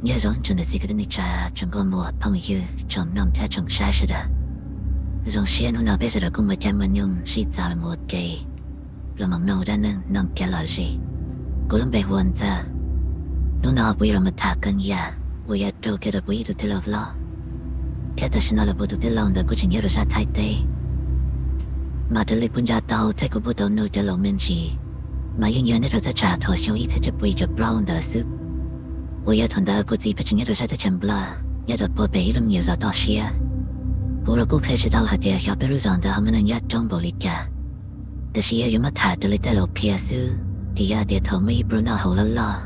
Nyob zoo tsoom niam txiv kwv tij neej tsa, tsoom nkauj muam phooj ywg, tsoom mloog thiab tsoom saib sawv daws. Zoo siab hnub no peb sawv daws kuj muaj caij muaj nyoog sib txav los mus ua ke, los mus mloog dab neeg Noj Kev Lom Zem. Kuv lub npe hu ua Ntxawg. Hnub no kuv yuav los mus tham kee yam uas yog raug kiag rau kuv ib tug tij laug hlob, thiab tam sim no los kuv tus tij laug ntawd kuj tseem nyob rau sab Thaib teb. Mas raws li kuv nco tau thiab kuv pom tau nug cov laus me ntsis, mas yeej yog nyob rau thaj tsam thaum xyoo ib txhiab cuaj pua yim caum plaub ntawd xwb, uas yog thaum ntawd kuv txiv pheej tseem nyob rau sab teb chaws Nplog, nyob rau puag pem ib lub me nyuam zos toj siab. Kuv los kuj qhia tsis tau hais tias xyov peb lub zos ntawd ho muaj neeg nyob coob npaum li cas, tiam sis yog yuav muab tham raws li tej laus qhia xwb, ces yog tias thaum muaj ib pluag noj haus loj loj,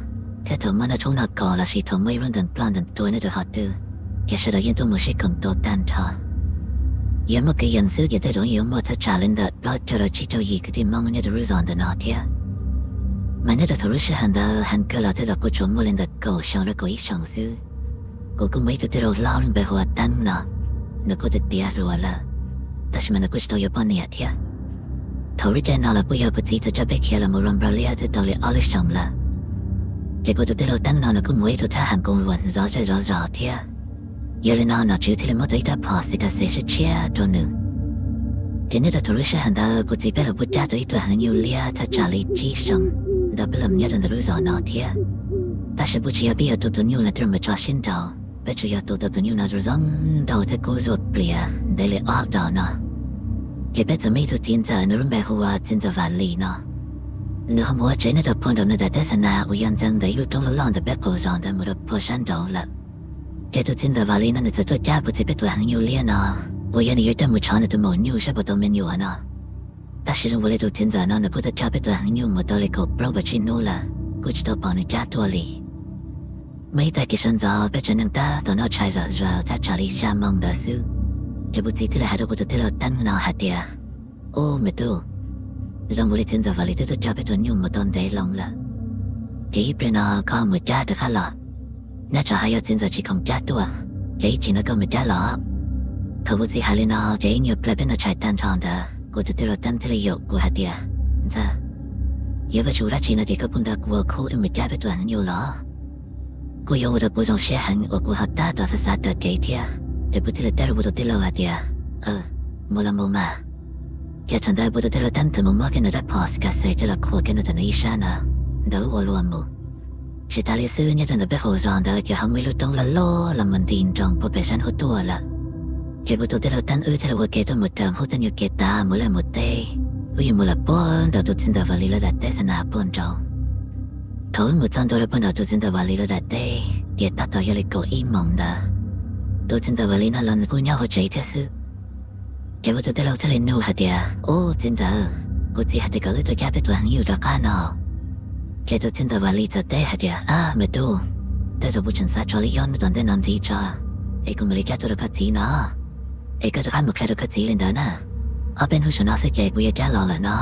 thiab thaum muaj noj tshoob noj kos lossis thaum muaj ib lub ntees ploj ntees tuag nyob rau qhov twg, ces sawv daws yeej tuaj mus sib koom tua tag nrho. Yog muaj kev yees xwb ces tej zaum yeej yuav muaj thaj tsam li ntawm plaub caug rau tsib caug yim kwv tij Hmoob nyob rau lub zos ntawm no thiab. Mas nyob rau thaum lub sij hawm ntawd heev kawg los tej zaum kuj tsuas muaj li ntawm kaum xyoo rau kaum ib xyoos xwb. Kuv kuj muaj ib tug tij laug hlob lub npe hu ua Teeb no, nws kuj tiav tiav hluas lawm, tab sis mas nws kuj tsis tau yuav poj niam thiab. Thaum lub caij no los kuj yog kuv txiv txawm coj peb khiav los mus Roos Nplos Liab twb tau li ob lub xyoos lawm. Ces kuv tus tij laug Teeb no nws kuj mus ua ib tug thab ham koos luam zov zej zov zos thiab. Yog li no nom tswv thiaj li muab tau ib rab phom xi kas xes tshiab tshiab rau nws. Ces nyob rau thaum lub sij hawm ntawd kuv txiv peb los kuj cab tau ib tug heev nyuj liab thaj tsam li tsib xyoos nrog peb los nyob rau ntawm lub zos no thiab. Tab sis kuj tsis yog peb yuav tu tus nyuj no coj mus tso siab nraus, peb tsuas yog tu tau tus nyuj no zoo zoo nraug thiab kub zuaj plias ntev li ob dos no. Ces peb txawm muaj ib tug txiv ntxawm, nws lub npe hu ua txiv ntxawm Vam Lis no. Nws ho mus ua tsev nyob rau puag nraum nws daim teb xa nas uas yog ntxeev ntawm ib lub roob loj loj ntawm peb qaum zos ntawd mus rau puag sab nraud lawm. Ces tus txiv ntxawm Vam Lis no nws txawm tuaj cab kuv txiv peb tus heev nyuj liab no, uas yog nws yuav coj mus tshov nws tus maum nyuj saib puas tau me nyuam no. Tab sis zoo ua li tus txiv ntxawm no nws kuj tuaj coj peb tus heev nyuj mus tau li kaum plaub kaum tsib hnub lawm, kuj tsis tau pom nws cab tuaj li. Muaj ib tag kis sawv ntxov peb tsev neeg tab tom noj tshais zom zaws thaj tsam li xya moo ntawd xwb, ces kuv txiv thiaj li hais rau kuv tus tij laug Teeb no hais tias, Ub me tub, zoo ua li txiv ntxawm Vam Lis twb tuaj coj peb tus nyuj mus tau ntev loo lawm, ces ib pliag no koj mus cab rov qab los. Nyob tsam ho yog txiv ntxawm tsis khoom cab tuaj, ces ib tsam no koj mus cab los. Thaum kuv txiv hais li no ces ib nyuag pliag peb noj tshais tag nrho ntawd kuv tus tij laug Teeb thiaj li yaum kuv hais tias, Ntxawg, yog vim tsum dab tsi no ces koj puas nrog kuv ua khub wb mus cab peb tus heev nyuj los? Kuj yog ua rau kuv zoo siab heev uas kuv ho tab tom xav xav raws kev thiab, ces kuv thiaj li teb rau kuv tus tij laug hais tias, Mus los mus mas. Ces thaum ntawd kuv tus tij laug Teeb txawm mus muab kiag nws rab phom xi kas xes coj los khuam kiag nws ntawm nws ib sab na, nrog wb ua luag mus. Tsis tas li xwb, nyob rau ntawm peb qaum zos ntawd ces ho muaj ib lub roob loj loj los mus nti nroos puag pem sab huab tuaj lawm. Ces kuv tus tij laug Teeb wb thiaj li ua ke tuaj mus raws hub tej nyuag kev tav mus liaj mus teb, wb yuav mus lawm puag nraum tus txiv ntxawm Vam Lis lawv daim teb xa nas puag nraud. Thaum wb mus txog ntua rau puag nraum tus txiv ntxawm Vam Lis lawv daim teb, ces tab tom yog li kaum ib moos ntawd. Tus txiv ntxawm Vam Lis no los nws kuj nyob hauv tsev thiab xwb. Ces kuv tus tij laug thiaj li nug hais tias, Ub txiv ntxawm, kuv txiv hais tias kom wb tuaj cab peb tus heev nyuj rov qab no. Ces tus txiv ntxawm Vam Lis txawm teb hais tias, Ab me tub, tej zaum kuv tseem xav tso li ob hnub tom ntej no ntxiv tso, es kuv mam li cab tuaj rau koj txiv no, es koj rov qab mus qhia rau koj txiv li ntawd na. Ob peb hnub saum no xwb ces kuv yuav cab los lawm no.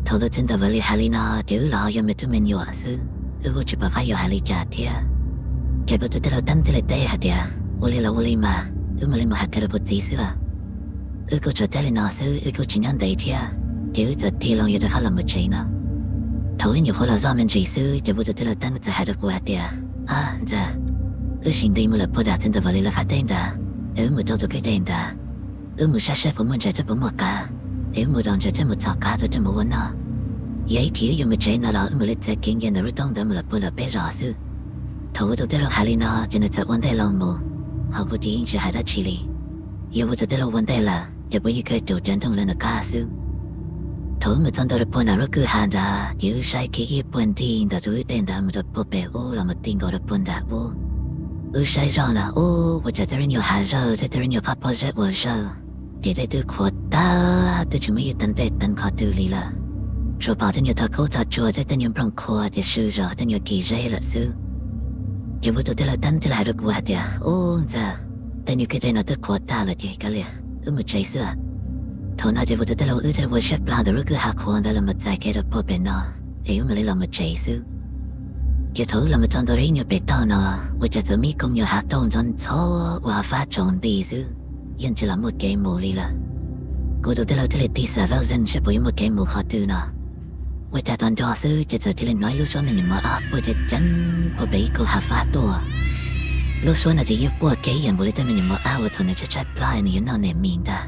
Thaum tus txiv ntxawm Vam Lis hais li no ces wb los yog me tub me nyuam xwb, wb kuj tsis pom qab yuav hais li cas thiab. Ces kuv tus tij laug Teeb thiaj li teb hais tias, Ua li los ua li mas, wb mam li mus hais kiag rau kuv txiv xwb. Wb kuj tsuas teb li no xwb, wb kuj tsis nyob ntev thiab, ces wb txawm tig loo yuav rov qab los mus tsev no. Thaum wb nyuam qhuav los zoj me ntsis xwb ces kuv tus tij laug Teeb txawm hais rau kuv hais tias, Ab ntxawg, wb sim nti mus lawm puag nram txiv ntxawm Vam Lis lawv qab teb nrad, es wb mus rau tus kwj deg nrad, wb mus saib saib puas muaj ntses thiab puas muaj qav, es wb mus daus ntses thiab mus txhom qav rau coj mus ua noj. Yog ib chim wb yuav mus tsev no los wb mam li txiav kev nce ntawm lub roob ntawd mus lawm puag nram peb zos xwb. Thaum kuv tus tij laug hais li no ces nws txawm ua ntej loo mus, ho kuv tsis yeej tsis hais dab tsi li. Yog kuv tus tij laug ua ntej lawm ces kuv yeej kawg caum cov nroog lawv nram qab xwb. Thaum wb mus txog ntua rau puag nram lub kwj ha nrad ces wb saib kiag ib puag nrig ntawm tus kwj deg ntawd mus rau puag pem ub los mus ti nkaus rau puag nram ub. Wb saib zoj na, ub, ua cas tej lub nyuag hav zawj thiab tej lub nyuag qab pob zeb ua zawj, ces tej twb qhuav tag, twb tsis muaj ib teev dej teev qhov twg li lawm. Tsuas pom tej nyuag thaj khaub thaj tsua thiab tej nyuag nplooj qhua ces swm zog tej nyuag kis zeb lawm xwb. Ces kuv tus tij laug Teeb thiaj li hais rau kuv hais tias, Ub ntxawg, tej nyuag kwj deg no twb qhuav tag lawm ces kav liam, wb mus tsev xwb. Thaum no ces kuv tus tij laug wb thiaj li ua siab plag ntawm lub kwj ha qhuav ntawd los mus txais kev rau puag pem no, es wb mam li los mus tsev xwb. Ces thaum wb los mus txog ntua rau ib nyuag pem toj no, ua cas txawm muaj ib koog nyuag hav tauj ntxhov ntxhov uas hav fab tsaus nti xwb, yeej tsis los muaj kev mus li lawm. Kuv tus tij laug thiaj li tig xav laj zeeg saib puas yuav muaj kev mus qhov twg no. Ua cas tau nco xwb ces txawm cia li hnov ib lub suab me nyuam mos ab puag ceev ceev puag pem ib koog hav fab tuaj. Lub suab no ces yeej puaj kev ib yam npaum li tej me nyuam mos ab uas thaum nws tshaib tshaib plab nws yuav noj niam mis ntag.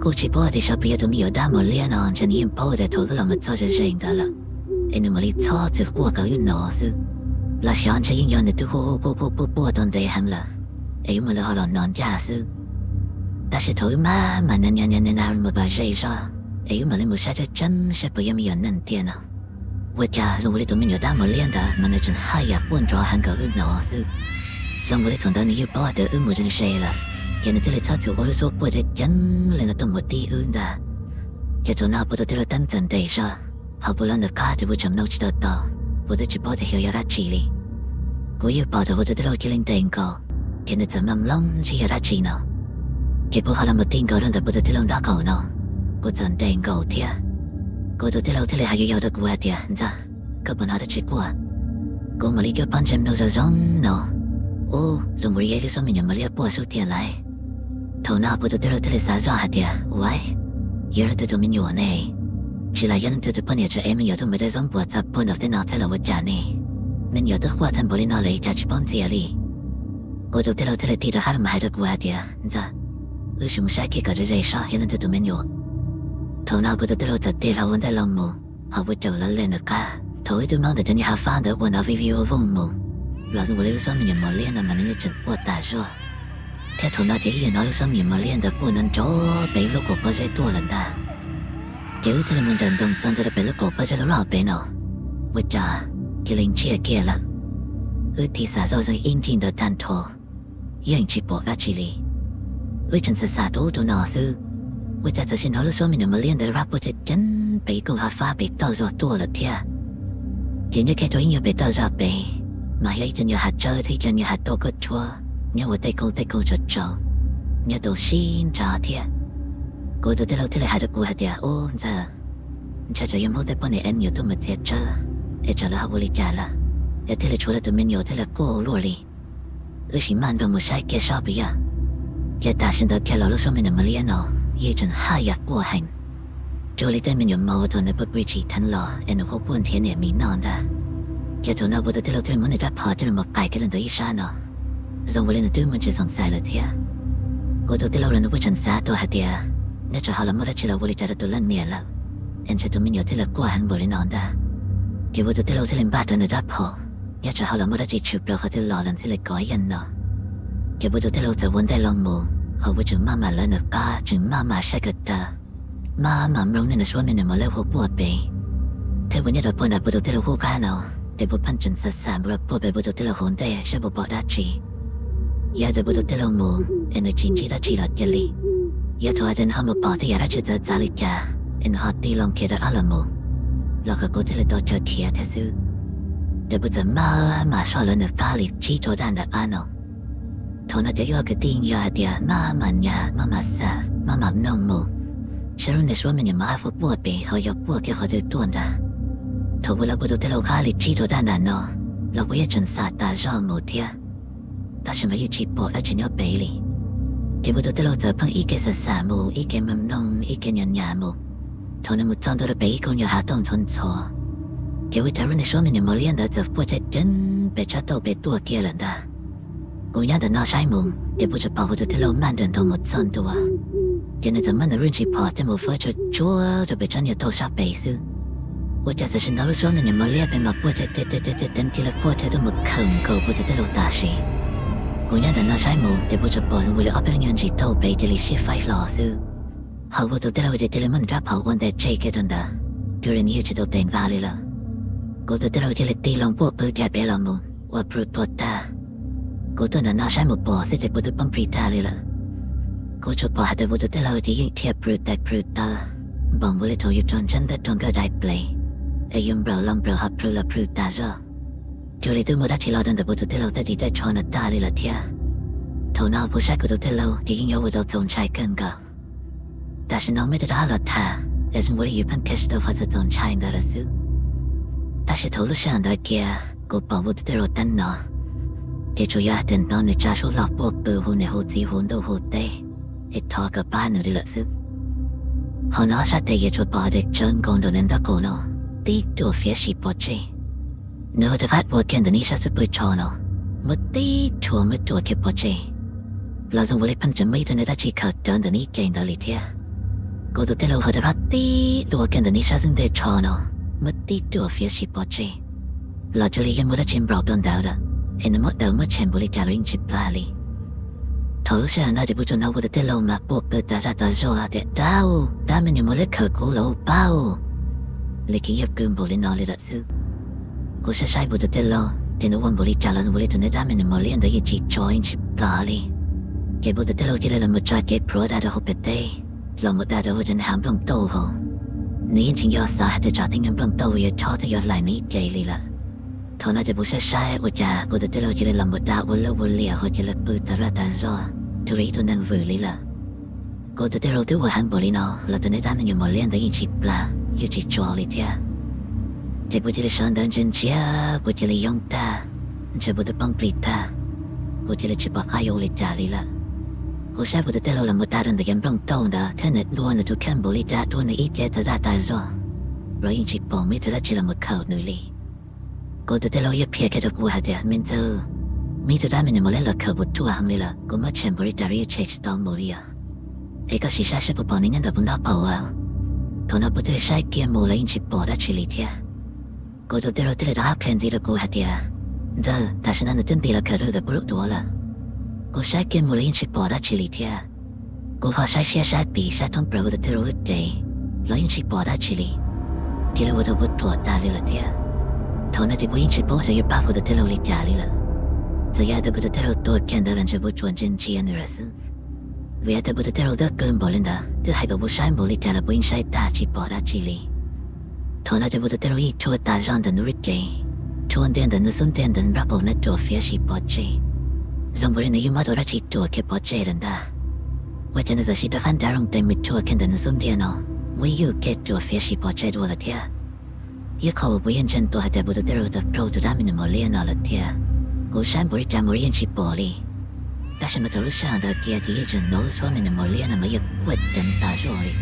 Kuj tsis paub tias xyov puas yog tus me nyuam dab mos liab no, ntshe nws yeej paub tias thaum wb los mus txog ze ze ntawd lawm es nws mam li txhob txwm quaj kom wb hnov xwb. Los xyov ntshe yeej yog nws twb quaj quaj quaj quaj quaj tau ntev heev lawm es wb mam li ho los hnov ncaj xwb. Tab sis thaum wb maj mam nias nias nias nias mus kom ze zog es wb mam li mus saib tseeb tseeb saib puas yog me nyuam neeg tiag no. Ua cas zoo ua li tus me nyuam dab mos liab ntawd mas nws tseem haj yam quaj nrov heev kom wb hnov xwb. Zoo ua li thaum ntawd nws yeej paub hais tias wb mus ze ze lawm, ces nws thiaj li txhob txwm ua lub suab quaj ceev ceev li no tuaj mus tib wb ntag. Ces thaum no kuv tus tij laug teeb txawm nres zog, ho kuv lawv nws qab ces kuv tseem mloog tsis tau tau, kuv twb tsis paub tias xyov yog dab tsi li. Kuv yeej pom thaum kuv tus tij laug cia li nres nkaus, ces nws txawm mloog mloog ntshe yog dab tsi no. Ces kuv ho los mus ti nkaus rau ntawm kuv tus tij laug nraub qaum no, kuv txawm nres nkaus thiab. Kuv tus tij laug thiaj li hais yau yau rau kuv hais tias, Ntxawg, koj puas hnov dab tsi quaj? Kuv mam li cuab pob ntseg mloog zoo zoo no. Ub, zoo ua li yog ib lub suab me nyuam mos liab quaj xwb tiag lauj. Thaum no kuv tus tij laug thiaj li xav zoj hais tias, Ua, yog leej twg tus me nyuam ne? Tsis los yog leej twg tus poj niam tseem ev me nyuam tuaj mus dej zaub npuas txog puag nram tej no thiab los ua cas ne? Me nyuam twb quaj tag npaum li no lawm cas tsis paub ntxias li. Kuv tus tij laug thiaj li tig rov qab los hais rau kuv hais tias, Ntxawg, wb sim mus saib kiag kom ze ze saib yog leej twg tus me nyuam. Thaum no kuv tus tij laug txawm tig hlo ua ntej los mus, ho kuv caum lawv li nws qab. Thaum wb twb mloog ntawm cov niag hav fab ntawd ua nrov vij vij ua vooj mus, los zoo ua li lub suab me nyuam mos liab no mas nws yeej tseem quaj tas zog. Thiab thaum no ces wb yeej hnov lub suab me nyuam mos liab ntawd quaj nrov nrov pem wb lub kaum pob zeb tuaj lawm ntag. Ces wb thiaj li mus nrawm nroos txog ntua rau pem lub kaum pob zeb loj loj pem no. Ua cas cia li ntsiag kiag lawm. Wb tig xav zoj zeeg ib ncig ntawd tag nrho, yeej tsis pom dab tsi li. Wb tseem xav xav rau ub rau no xwb, ua cas txawm sim hnov lub suab me nyuam mos liab ntawd rab puag ceev ceev pem ib koog hav fab pem toj zog tuaj lawm thiab. Ces nyob kiag rau ib nyuag pem toj zog pem, mas yog ib co nyuag hav tsawb thiab ib co nyuag hav tauj koj tshuab nyob ua tej koog tej koog tsaus tsaus, nyob rau sib nrab thiab. Kuv tus tij laug thiaj li hais rau kuv hais tias, Ub ntxawg, ntshai tsam yog Hmoob tej poj niam ev me nyuam tuaj mus txiav tsawb es tsam lawv ho ua li cas lawm, es thiaj li tshuav lawv tus me nyuam thiaj li quaj ua luaj li. Wb sim maj nroos mus saib kiag saib puas yog. Ces tam sim ntawd kiag los lub suab me nyuam mos liab no yeej tseem haj yam quaj heev, cuag li tej me nyuam mos uas thaum nws pw pw tsim dheev los es nws quaj quaj nrhiav niam mis noj ntag. Ces thaum no kuv tus tij laug thiaj li muab nws rab phom coj los mus qais kiag rau ntawm ib sab no, zoo ua li nws twb muaj ntsis xoom xais lawm thiab. Kuv tus tij laug los nws kuj tseem xav tau hais tias nyob tsam ho los muaj dab tsi los ua li cas rau tus leej niam lawm es ntshe tus me nyuam thiaj li quaj heev npaum li no ntag. Ces kuv tus tij laug thiaj li npaj rau nws rab phom, nyob tsam ho los muaj dab tsi tshwm plaws qhov twg los lawm thiaj li kov yeej no. Ces kuv tus tij laug txawm ua ntej los mus, ho kuv tseem maj mam lawv nws qab tseem maj mam saib ko taw, maj mam mloog niaj nws suab me nyuam mos liab quaj quaj pem. Thiab kuv nyob rau puag nram kuv tus tij laug qub qab no, ces kuv pheej tseem xav xav mus rau puag pem kuv tus tij laug hauv ntej saib puas pom dab tsi. Yog tias kuv tus tij laug mus es nws tsis ntsib dab tsi los cia li, yog thaum hais tias nws ho mus pom tej yam dab tsi txawv txav li cas es nws ho tig loo khiav rov qab los mus, los kom kuv thiaj li tau caw khiav thiab xwb. Ces kuv txawm maj mam soj lawv nws qab li tsib rau daj ntawm qab no. Thaum no cov ib kwv tij yog hais tias maj mam nyas maj mam xav maj mam mloog mus saib lub niag suab me nyuam mos ab quaj quaj pem ho yog quaj kiag qhov twg tuaj ntag. Thaum kuv lawv kuv tus tij laug qab li tsib rau daj ntawm no los kuv yeej tseem xav tas zog mus thiab, tab sis mas yeej tsis pom dab tsi nyob pem li. Ces kuv tus tij laug txawm pheej ib ke xav xav mus ib ke mloog mloog ib ke nyas nyas mus. Thaum nws mus txog ntua rau pem ib koog nyuag hav tauj ntxhov ntxhov, ces ua cas lub niag suab me nyuam mos liab ntawd txawm quaj ceev ceev pem tsab tauj pem tuaj kiag lawm ntag. Kuv nyob ntawm no saib mus ces kuv tsuas pom kuv tus tij laug maj nrawm nroos mus txog ntua, ces nws txawm muab nws lub ntsis phom coj mus fawb tsuag tsuag rau pem tsob niag tauj sab pem xwb. Ua cas txawm sim hnov lub suab me nyuam mos liab pem mas quaj ceev ceev cia li quaj thiab tuaj mus khawm nkaus kuv tus tij laug tam sim. Kuv nyob ntawm no saib mus ces kuv tsuas pom zoo ua li ob peb lub nyuag ntsis tauj pem cia li sib faib hlo xwb. Ho kuv tus tij laug ces cia li muab nws rab phom ua ntej tseg kiag rau ntawd, cuag li nws yeej tsis tau tes nqa li lawm. Kuv tus tij laug cia li tig loo puaj pw kiag pem los mus ua prws tuag tag. Kuv tuaj ntawm no saib mus pom xwb ces kuv twb poob plig tag li lawm. Kuv tsuas pom hais tias kuv tus tij laug ces yeej dhia prws tes prws taw, npaum nkaus li thaum yus raug ntseb ntawm rooj nkawj dai plev, es yus nplawm los nplawm ho prws los prws tas zog, cuag li twb muaj dab tsi los rau ntawm kuv tus tij laug tej ris tej tsho no tag li lawm thiab. Thaum no kuv saib kuv tus tij laug ces yeej yuav ua rau txaus ntshai kawg nkaus. Tam sim no muaj tej rab los tham es zoo ua li yus pheej kheev tsis tau qhov txawm txaus ntshai ntawd lawm xwb. Tab sis thaum lub sij hawm ntawd kiag kuv pom kuv tus tij laug teeb no, ces tsuas yog hais tias hnov nws tsa suab hlo puaj pw hu niam hu txiv hu ntuj hu teb, es thov kom pab nws li lawm xwb. Ho nov sab tes yawg tsuas pom tias tsawv nkaus ntawm nws nraub qaum no, tib ruam fiav si pov tseg. Nws ho rov qab dua kiag ntawm nws ib sab xub pwg tsho no, muab tib rhuav muab dua kiag pov tseg. Los zoo ua li pheej tseem muaj ib tug neeg dab tsi khawm rawv ntawm nws ib ce ntawd li thiab. Kuv tus tij laug ho rov qab tib dua kiag ntawm nws ib sab xub ntiag tsho no, muab tib ruam fiav si pov tseg. Los cuag li yeej muaj dab tsi nplaum rau ntawd lawm, es nws muab daws muab tshem npaum li cas los yeej tsis plam li. Thaum lub sij hawm no ces kuv tsuas hnov kuv tus tij laug mas pua pw tas zaj tas zog tias, dab u, dab me nyuam mos liab khawm kuv los pab u, li kev yaj kwv npaum li no li lawm xwb. Kuv saib saib kuv tus tij laug ces nws ua npaum li cas los ua li tus neeg dab me nyuam mos liab ntawd yeej tsis tso yeej tsis plam li. Ces kuv tus tij laug cia li los mus tsa kev plhuav dag rau hauv pem teb, los mus dag rau hauv cov hav nplooj tauj hauv. Nws yeej tsis nco xav hais tias tsam tej niag nplooj tauj yuav chob thiab yuav hlais nws ib ce li lawm. Thaum no ces kuv saib saib ua cas kuv tus tij laug cia li los mus dag ua luaj ua liam hauv cia li pw tas zaj tas zog, cuag li ib tug neeg vwm li lawm. Kuv tus tij laug twb ua heev npaum li no los tus neeg dab me nyuam mos liab ntawd yeej tsis plam yeej tsis tso li thiab. Ces kuv cia li sawv ntawd ntsia ntsia, kuv cia li yoob tag, ntshe kuv twb poob plig tag, kuv cia li tsis pom qab yuav ua li cas li lawm. Kuv saib kuv tus tij laug los mus dag rau ntawm cov nplooj tauj ntawd thiab nws dua nws tus kheej npaum li cas, dua nws ib ce tas zaj tas zog los yeej tsis pom muaj ib tug dab tsi los mus khawm nws li. Kuv tus tij laug yeej qhia kiag rau kuv hais tias, me ntxawg, muaj ib tug dab me nyuam mos liab los khawm kuv ruaj heev li lawm, kuv muab tshem npaum li cas los yeej tshem tsis tau mus li os. Es koj sim saib seb puas pom nws nyob ntawm kuv nraub qaum. Thaum no kuv thiaj li saib kiag mus los yeej tsis pom dab tsi li thiab. Kuv tus tij laug thiaj li rov qab qhia ntxiv rau kuv hais tias, ntxawg, tam sim no nws twb nti los khawm rau ntawm kuv lub duav lawm. Kuv saib kiag mus los yeej tsis pom dab tsi li thiab. Kuv ho saib siab saib pis saib thoob plaws kuv tus tij laug lub cev los yeej tsis pom dab tsi li. Cia li ua rau kuv ruam tas li lawm thiab. Thaum no ces kuv yeej tsis paub xyov yuav pab kuv tus tij laug li cas li lawm. Txawm yog hais tias kuv tus tij laug tuag kiag ntawd los ntshe kuv tsuas ntsia ntsia nws lawm xwb. Vim hais tias kuv tus tij laug dawb kawg npaum li ntawd, twb hais kom kuv saib npaum li cas los kuv yeej saib tag tsis pom dab tsi li. Thaum no ces kuv tus tij laug yeej rhuav tas zog ntawm nws lub cev, rhuav ntiag ntawm nws xub ntiag ntawm nraub qaum na ruam fiav si pov tseg, zoo nkaus li nws yeej muab tus dab tsi ruam kiag pov tseg lawm ntag. Ua cas nws txawm sim rov qab nrad loo tes mus rhuav kiag ntawm nws xub ntiag no, muab yuj kiag ruam fiav si pov tseg dua lawm thiab. Ib qho uas kuv yeej ntseeg tuaj hais tias kuv tus tij laug tau raug tus dab me nyuam mos liab no lawm thiab. Kuv saib npaum li cas mus los yeej tsis pom li. Tab sis mas thaum lub sij hawm ntawd kiag ces yeej tseem hnov lub suab me nyuam mos liab no mas yeej quaj ceev tas zog li,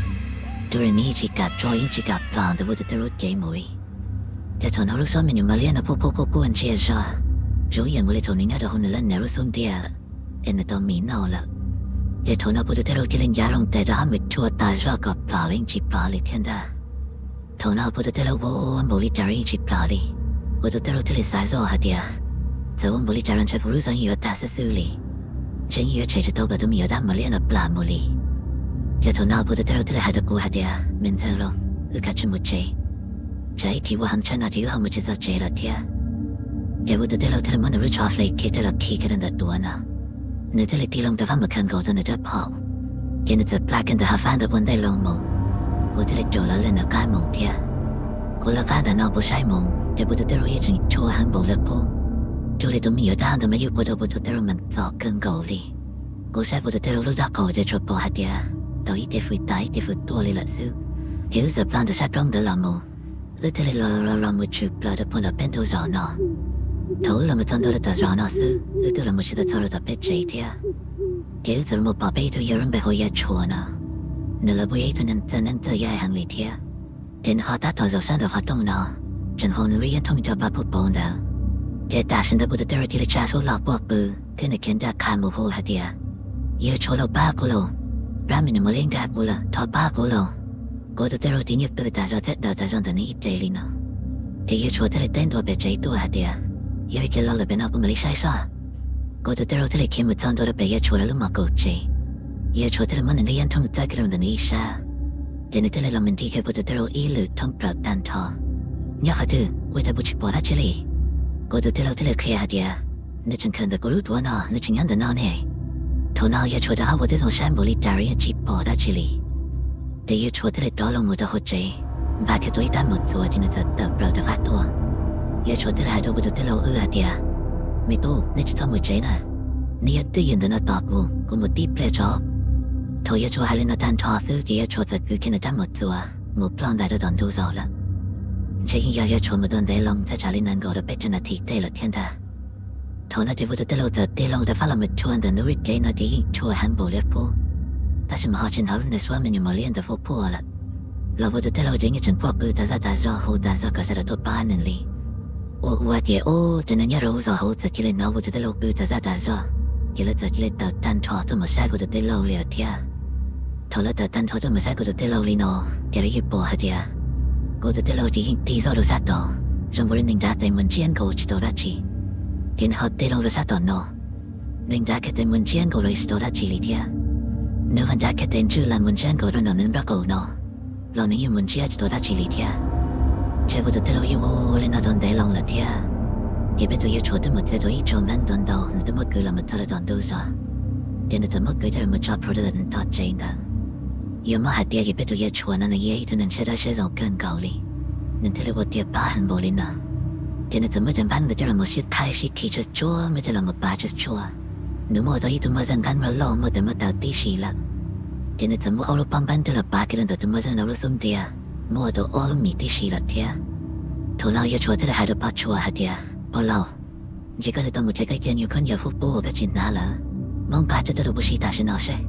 cuag li nws yeej tsis kam tso yeej tsis kam plam ntawm kuv tus tij laug lub cev mus li. Ces thaum hnov lub suab me nyuam mos liab no quaj quaj quaj quaj ntsia zog, zoo ib yam nkaus li thaum nws nyob rau hauv nws leej niam lub xub ntiag lawm, es nws tau mis noj lawm. Ces thaum no kuv tus tij laug cia li ncav loo tes rov qab mus rhuav tas zog kom plam los yeej tsis plam li thiab ntag. Thaum no kuv tus tij laug ua npaum li cas los yeej tsis plam li. Kuv tus tij laug thiaj li xav zoj hais tias, txawm ua npaum li cas los ntshe kuv lub zog yeej yuav tag xwb xwb li, ntshe yeej yuav tshem tsis tau kom tus me nyuam dab mos liab no plam mus li. Ces thaum no kuv tus tij laug thiaj li hais rau kuv hais tias, me ntxawg lauj, wb kav tsij mus tsev, tsam ib chim ua heev tshaj no ces wb ho mus tsis txog tsev lawm thiab. Ces kuv tus tij laug thiaj li muab nws lub tsho hle kiag coj los khi kiag rau ntawm duav no. Nws thiaj li tig loo rov qab mus khaws nkaus tau nws rab phom, ces nws txawm pla kiag ntawm hav fab ntawd ua ntej loo mus. Kuv thiaj li caum lawv leg nws qab mus thiab. Kuv lawv qab ntawm no kuv saib mus ces kuv tus tij laug yeej tseem rhuav heev npaum li qub, cuag li tus me nyuam dab ntawd mas yeej ua rau kuv tus tij laug mas txom kawg nkaus li. Kuv saib kuv tus tij laug lub nraub qaum ces tsuas pom hais tias tau ib ce fws tas ib ce fws tuaj li lawm xwb. Ces wb txawm pla ntawm sab roob ntawd los mus, wb thiaj li los los los mus tshwm plaws rau puag nram peb ntug zos no. Thaum wb los mus txog ntua rau tom zos no xwb wb twb los mus tsis tau txog rau tom peb tsev thiab. Ces wb txawm los mus pom peb ib tug yawg lub npe hu ua Yaj Tshua no, nws los kuj yog ib tug neeg txawj neeb txawj yaig heev li thiab. Ces nws ho tab tom zaum sab nraum qhov rooj no, tseem haus nws lub yeeb thooj cog pa puag pauv ntawd. Ces tam sim ntawd kuv tus tij laug cia li tsa suab los puag pw thiab nws khiav ncaj qha mus hu hais tias, yawg Tshua lauj, pab kuv lauj, dab me nyuam mos liab nkag kuv lawm, thov pab kuv lauj. Kuv tus tij laug cia li pw tas zog thiab daws tas zog ntawm nws ib ce li no. Ces yawg Tshua thiaj li teb ntua pem tsev tuaj hais tias, yog li ces los lawm pem no kuv mam li saib seb. Kuv tus tij laug thiaj li khiav mus txog ntua rau pem yawg Tshua lawv lub mos kaum tsev. Yawg Tshua thiaj li muab nws lub yeeb thooj txawb kiag rau ntawm nws ib sab, ces nws thiaj li los mus nti kiag kuv tus tij laug ib lwm thoob plaws tag nrho. Nyob qhov twg ua cas puas tsis pom dab tsi li? Kuv tus tij laug thiaj li qhia hais tias, nws tseem khawm ntawm kuv lub duav no, nws tseem nyob ntawm no ne. Thaum no yawg Tshua rov qab ua tib zoo saib npaum li cas los yeej tsis pom dab tsi li. Ces yawg Tshua thiaj li rov los mus rau hauv tsev, npaj kiag tau ib rab mus txuas ces nws txawm tawm plaws rov qab tuaj. Yawg Tshua thiaj li hais rau kuv tus tij laug wb hais tias, me tub, nej tsis txhob mus tsev na, nej yuav twj ywm ntawm no tos kuv, kuv mus tib pliag tso. Thaum yawg Tshua hais li no tag nrho xwb ces yawg Tshua txawm kwv kiag nws rab mus txuas mus ploj ntais rau tom ntug zos lawm. Ntshe yeej yog yawg Tshua mus tau ntev loo txhaj tsam li nees nkaum rau peb caug nas this tej lawm thiab ntag. Thaum no ces kuv tus tij laug txawm tig loo rov qab los mus rhuav ntawm nws lub cev no ces yeej rhuav heev npaum li qub. Tab sis mas ho tsis hnov lub nws suab me nyuam mos liab ntawd fuaj puag lawm. Los Vus tus tij laug ces yeej tseem quaj qw tas zaj tas zog hu tas zog kom sawv daws tuaj pab nws li. Ua ua ces ub, ces nws nyob rau hauv zos hauv txawm cia li hnov Vus tus tij laug qw tas zaj tas zog, ces lawv txawm cia li tawm tag nrho tuaj mus saib kuv tus tij laug li lawm thiab. Thaum lawv tawm tag nrho tuaj mus saib kuv tus tij laug li no, ces lawv yeej pom hais tias kuv tus tij laug ces yeej tig zoj rau sab tod, zoo nkaus li nws nrad tes mus ntsiab nkaus tsis tau dab tsi. Ces nws ho tig loo rau sab tom no, nws nrad kiag tes mus ntsiab nkaus los tsis tau dab tsi li thiab. Nws ho nrad kiag tes ntswj las mus ntsiab nkaus rau nram nws nraub qaum no, los nws yeej mus ntsiab tsis tau dab tsi li thiab. Ntshe kuv tus tij laug yeej ua li no tau ntev loo lawm thiab. Ces peb tus Yawg Tshuav twb mus txiav tau ib tsoom ntab ntau ntau, nws twb muab kwv los mus txog rau tom ntug zos, ces nws txawm muab kwv coj los mus tso plhuav rau ntawm nws tog tsev ntawd. Yuav muab hais tias ces peb tus Yawg Tshuav no nws yog ib tug neeg siab dawb siab zoo kawg nkaus li. Nws thiaj li ua tiag pab heev npaum li no. Ces nws txawm muab cov npab ntawd coj los mus sib qhaib sib khi tsuag tsuag, muab coj los mus pav tsuag tsuag. Nws muab ua tau ib tug moj zeej nqeeb loj loj muaj tes muaj taw tib si lawm. Ces nws txawm muab ob lub pob npab coj los pav kiag rau ntawm tus moj zeej no lub xub ntiag, muab ua tau ob lub mis tib si lawm thiab. Thaum no Yawg Tshuav thiaj li hais rau pog Tshuav hais tias, pog laus, ntshe koj li tau mus nrhiav koj ib co nyuag khaub ncaws fub pub uas koj tsis hnav lawm, muab nqa coj tuaj rau kuv sib tham sawv no seb.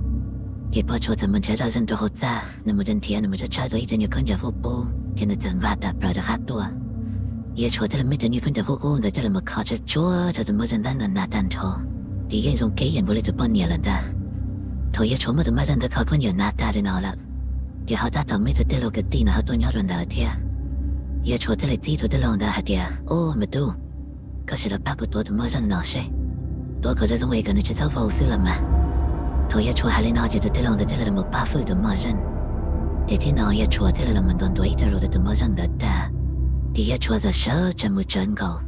Ces pog Tshuav txawm mus nrhiav zaj zeej rau hauv txaj, nws mus nrhiav, nws mus tshawb tau ib co nyuag khaub ncaws fub pub, ces nws txawm nqa tawm plaws rov qab tuaj. Yawg Tshuav thiaj li muab cov nyuag khaub ncaws fub pub ntawd coj los mus kho tsuag tsuag rau tus moj zeej ntab no hnav tag nrho, ces yeej zoo kev yeej npaum li tus poj niam lawm ntag. Thaum Yawg Tshuav muab tus moj zeej ntawd kho khaub ncaws hnav tag li no lawm, ces ho tab tom muaj ib tug tij laug kwv tij no ho tuaj nyob rau ntawd thiab. Yawg Tshuav thiaj li txib tus tij laug ntawd hais tias, ub, me tub, koj sim los pab kuv tuav tus moj zeej no seb, tuav kom zoo zoo es kom nws tsis txhob vau xwb los mas. Thaum Yawg Tshuav hais li no ces tus tij laug ntawd thiaj li los pab fwj tus moj zeej. Ces thaum no Yawg Tshuav thiaj li los ntuas ntuas ib co lus rau tus moj zeej ntawd tag, ces Yawg Tshuav txawm sawv tsees mus tsawv nkaus,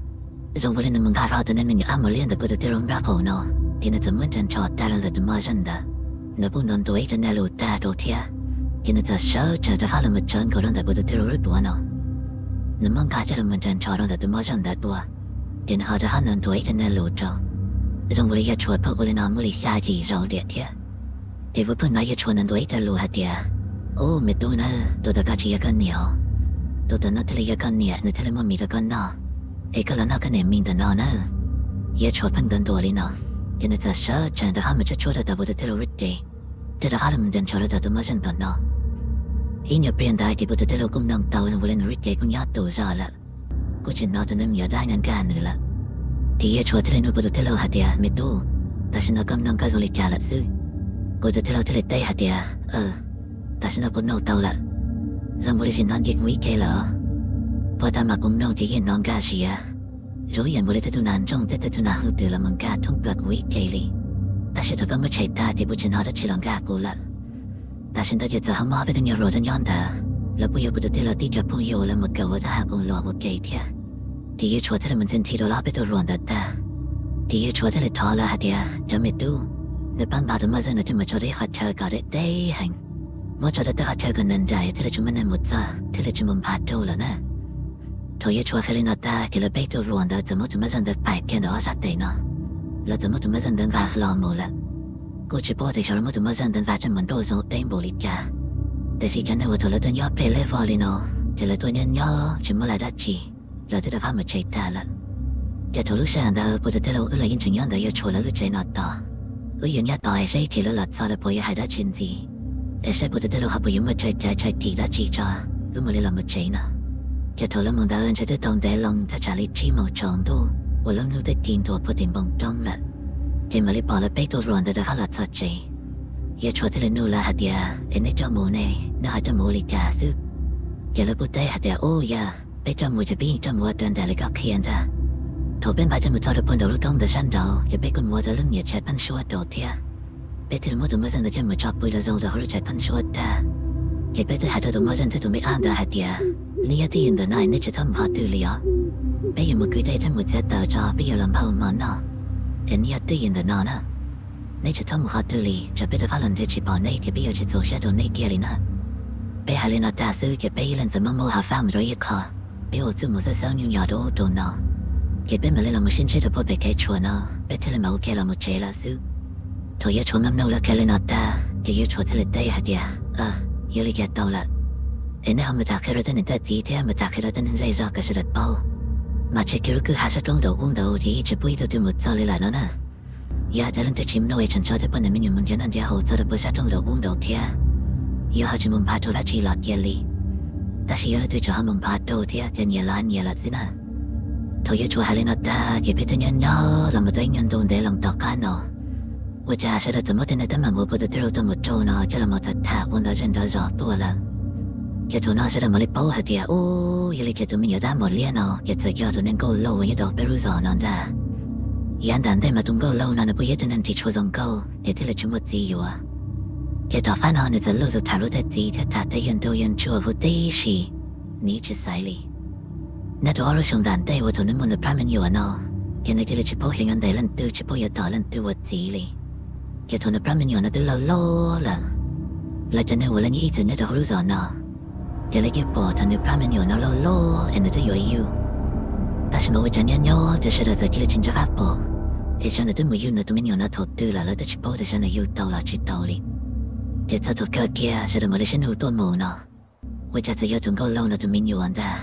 zoo nkaus li nws mus nkag rau tus neeg me nyuam ab mos liab ntawm kuv tus tij laug nraub qaum no, ces nws txawm muab nrhiav nrho tag rau ntawm tus moj zeej ntawd. Nws kuj ntuas ntuas ib co nyiaj lus tag rau thiab, ces nws txawm sawv tsees rov qab los mus tsawv nkaus rau ntawm kuv tus tij laug lub duav no. Nws muab nkag coj los mus nrhiav nrho rau ntawm tus moj zeej ntawd dua, ces nws ho rov qab ntuas ntuas ib co nyiaj lus rau. Zoo nkaus li Yawg Tshuav pheej ua li no muaj li xya yim zaus tiam thiab. Ces Vus pheej hnov Yawg Tshuav ntuas ntuas ib co lus hais tias, ub, me tub na, tus ntawd koj tsis yog koj niam os. Tus ntawm no thiaj li yog koj niam, nws thiaj li muaj mis rau koj noj, es koj los noj koj niam mis ntawm no na. Yawg Tshuav pheej ntuas ntuas li no, ces nws txawm sawv tsees rov qab mus tsuag tsuag rau ntawm Vus tus tij laug lub tsev, thiaj rov qab los mus nrhiav nrho rau ntawm tus moj zeej ntawm no. Ib nyuag pliag ntawd ces Vus tus tij laug kuj mloog tau zoo nkaus li nws lub tsev kuj nyob tus zog lawm, kuj tsis hnov tus neeg me nyuam dab no nkag nws lawm. Ces Yawg Tshuav thiaj li nug Vus tus tij laug hais tias, me tub, tam sim no koj mloog koj zoo li cas lawm xwb? Vus tus tij laug thiaj li teb hais tias, tam sim no kuv mloog tau lawm, zoo nkaus li tsis hnov ncig kuv ib ce lawm. Puag ta mas kuv mloog ces yeej hnov nkag siav, zoo ib yam nkaus li tej tug nas ntsooj thiab tej tug nas hwj twm los mus nkag thoob plaws kuv ib ce li. Tab sis thaum koj muab tshem tag ces kuv tsis hnov dab tsi los nkag kuv lawm. Tam sim ntawd ces txawm ho muaj peb tug nyuag hluas tuaj nyob ntawd, lawv kuj yog kuv tus tij laug tib co phooj ywg uas lawv mus kawm ua thab ham koom los ua ke thiab. Ces Yawg Tshuav thiaj li mus ntxhi ntxhi rau ob peb tug hluas ntawd tag, ces Yawg Tshuav thiaj li thov lawv hais tias, cov me tub, nej pab npaj tus moj zeej no coj mus tso rau ib qhov chaw kom deb deb heev, muab tso rau tej qhov chaw kom nws nraim thiaj li tsis muaj neeg mus txog thiaj li tsis mus npaj rau lawm na. Thaum Yawg Tshuav qhia li no tag ces lawv peb tug hluas ntawd txawm muab tus moj zeej ntawd pais kiag ntawm ob sab tes no, lawv txawm muab tus moj zeej ntawd nqa los mus lawm. Kuj tsis paub tias xyov lawv muab tus moj zeej ntawd nqa coj mus nrauj zoo deb npaum li cas, tiam sis cov neeg uas thaum lawv tuaj nyob pliag leb vog li no, ces lawv tuaj nyob nyob tsis muaj lawv dab tsi, lawv twb rov qab mus tsev tag lawm. Ces thaum lub sij hawm ntawd kuv tus tij laug wb los yeej tseem nyob ntawm Yawg Tshuav lawv lub tsev no tos. Wb yuav nyob tos es saib ib chim lawv los txog lawv puas yuav hais dab tsi ntxiv, es saib kuv tus tij laug ho puas yuav muaj chaw cav chaw cim dab tsi tso, wb mam li los mus tsev no. Ces thaum lawv mus ntawd ntshe twb tau ntev loo thaj tsam li tsib moos tsaus ntuj uas lub hnub twb ci ntua puag tim npoo roob lawm, ces mam li pom lawv peb tug hluas ntawd rov qab los txog tsev. Yawg Tshuav thiaj li nug lawv hais tias, es nej coj mus ne, nej ho coj mus ua li cas xwb? Ces lawv kuj teb hais tias, ub, yog peb coj mus ces peb yeej coj mus ua raws nraim li koj qhia ntag. Thaum peb npaj coj mus txog rau puag nraum lub roob ntawd sab nraud ces peb kuj mus ua tau lub niam tshav pheeb suab rau thiab. Peb thiaj li muab tus moj zeej ntawd coj mus tso pw rau zoo rau hauv lub tshav pheeb suab tag. Ces peb twb hais rau tus moj zeej thiab tus me ab ntawd hais tias, nej yog twj ywm ntawm no nej tsis txhob mus qhov twg li os. Peb yuav mus kwv tij thiab mus txiav taws tso peb yuav los npaj ua mov noj. Es nej yog twj ywm ntawm no na, nej tsis txhob mus qhov twg li, tsam peb rov qab los nrhiav tsis pom nej ces peb yuav tsis txaus siab rau nej kiag li na. Peb hais li no tag xwb ces peb ib leeg txawm muab muab hav fab mus rau ib qho, peb ua txuj mus xawb xawb nyuj nyos rau ub rau no. Ces peb mam li los mus sib ntsib rau puag pem kev tshuam no, peb thiaj li mam ua ke los mus tsev lawm xwb. Thaum Yawg Tshuav mloog lawv qhia li no tag ces Yawg Tshuav thiaj li teb hais tias, yog li cas tau lawm, es nej ho mus tham qhia rau tej niam tej txiv thiab mus tham qhia rau tej neeg zej zog kom sawv daws paub, mas tseg kiag lub kwj ha sab roob nraum ub ntawd ces yeej tsis pub ib tug twg mus txog li lawm no na. Yog hais tias leej twg tsis mloog es tseem tso tej poj niam me nyuam mus nrhiav noj nrhiav haus txog rau puag sab rooj nraum ub nraud thiab, yog ho tsis mus nphav rau dab tsi los cia li. Tab sis yog leej twg tseem ho mus nphav rau thiab ces nyiam los nyiam lawm xwb na. Thaum yuav tshuav hais li no tag ces peb thiaj nyob nyob los mus tau ib nyuag ntu ntev los tom qab no, ua cas sawv daws txawm muab tej niag teeb meem uas kuv tus tij laug tau mus raug no coj los mus tham tham ua nrov zej nrov zos tuaj lawm. Ces thaum no sawv daws mam li paub hais tias, ub, yog li ces tus me nyuam dab Maum Liab no ces txawm yog tus niag nkauj laug uas nyob rau peb lub zos no ntag. Yav nram ntej mas tus nkauj laug no nws kuj yog ib tug neeg tsis tshua zoo nkauj ces thiaj li tsis muaj txiv yuav. Ces tom qab no nws txawm luj zus tham lub tej txiv thiab tham tej yawg nraug yawg ntsuag huv tib si, nws yeej tsis xaiv li. Nyob rau ob lub xyoo nram ntej uas thaum nws muaj nws plab me nyuam no, ces nws cia li tsis paub xyov yuav ntes leej twg, tsis paub yuav tom leej twg ua txiv li. Ces thaum nws plab me nyuam no twb laug laug lawm, los cov neeg uas lawv nyob ib txwm nyob rau hauv lub zos no, ces lawv yeej pom thaum nws plab me nyuam no laug laug es nws twb yuav yug. Tab sis mas ua cas nyob nyob ces sawv daws txawm cia li tsis nco qab pom, es xyov nws twb mus yug nws tus me nyuam no thaum twg lawm lawv twb tsis paub tias xyov nws yug tau los tsis tau li. Ces txog thaum kawg kiag sawv daws mam li sib nug tuaj mus no, ua cas txawm yog tus nkauj laug no tus me nyuam ntag,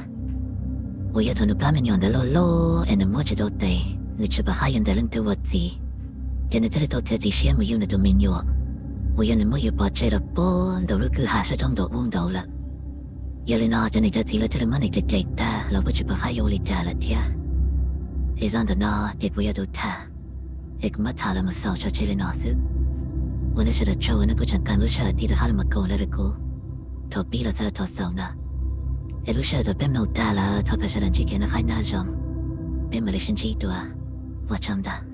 uas yog thaum nws plab me nyuam ntawd laug laug es nws muab tsis tau tes, nws tsis pom qab yuav ntes leej twg ua txiv, ces nws thiaj li tau txiav txim siab mus yug nws tus me nyuam, uas yog nws muab yug pov tseg rau puag nraum lub kwj ha sab roob nraum ub nraud lawm. Yog li no cov niam cov txiv lawv thiaj li muab nws cem cem tag los kuj tsis pom qab yuav ua li cas lawm thiab. Es zaj ntawm no ces kuv yog tus tham, es kuv muab tham los mus xaus tso tseg li no xwb. Ua nej sawv daws tsaug uas nej kuj tseem kheev lub sij hawm tig rov qab los mus koom nrog rau kuv thaum pib los txog rau thaum xaus ntawd. Es lub sij hawm thaum peb mloog tag lawm thov kom sawv daws ntsib kev noj qab nyob zoo, peb mam li sib ntsib dua, ua tsaug ntau.